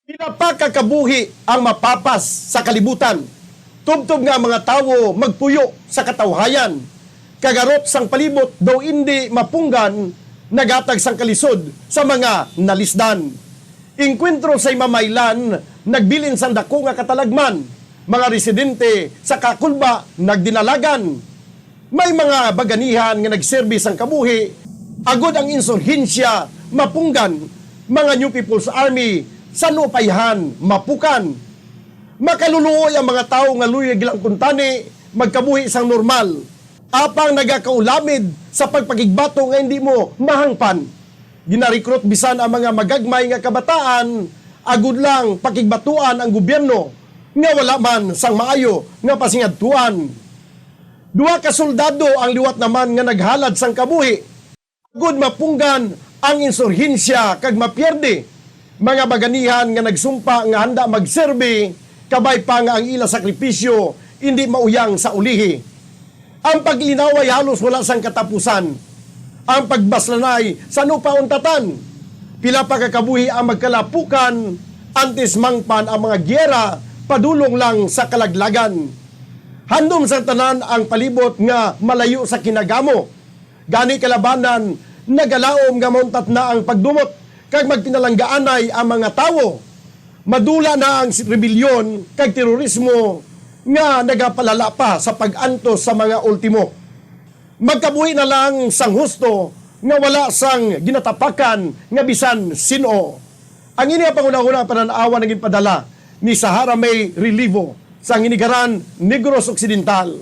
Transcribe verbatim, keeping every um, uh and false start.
Pila pa ka kabuhi ang mapapas sa kalibutan, tubtob nga ang mga tawo magpuyo sa katawhayan, kag arot sang palibot daw indi mapunggan, naghatag sang kalisod sa mga nalisdan. Engkwentro sa Imamaylan nagbilin sang dako nga katalagman, mga residente sa Kakulba nagdinalagan. May mga baganihan nga nagserbi sang kabuhi, agod ang insurhensya mapunggan, mga New People's Army sa Nupayhan mapukan. Makaluluoy ang mga tawo nga luyag lang kuntani magkabuhi sang normal, apang nagakaulamid sa pagpakigbato nga hindi mo mahangpan. Ginarekrut bisan ang mga magagmay nga kabataan, agod lang pakigbatuan ang gobyerno nga wala man sang maayo nga pasingadtuan. Duha ka soldado ang liwat naman nga naghalad sang kabuhi, agud mapunggan ang insurhensya kag mapierde. Mga baganihan nga nagsumpa nga handa magserbi, kabay pa nga ang ila sakripisyo indi mauyang sa ulihi. Ang paglinaway halos wala sang katapusan. Ang pagbaslanay sa nupa untatan. Pila pa ka kabuhi ang magkalapukan, antes mangpan ang mga giyera padulong lang sa kalaglagan. Handom sang tanan ang palibot nga malayo sa kinagamo. Gani kalabanan, nagalaom nga mauntat na ang pagdumot kag magpinalanggaanay ang mga tawo. Madula na ang rebelyon kag terorismo nga nagapalala pa sa pag-antos sa mga ultimo. Magkabuhi na lang sang husto nga wala sang ginatapakan nga bisan sin-o. Ang ini nga panghunahuna panan-awan naging padala ni Sahara May Relivo sang Hinigaran, Negros Occidental.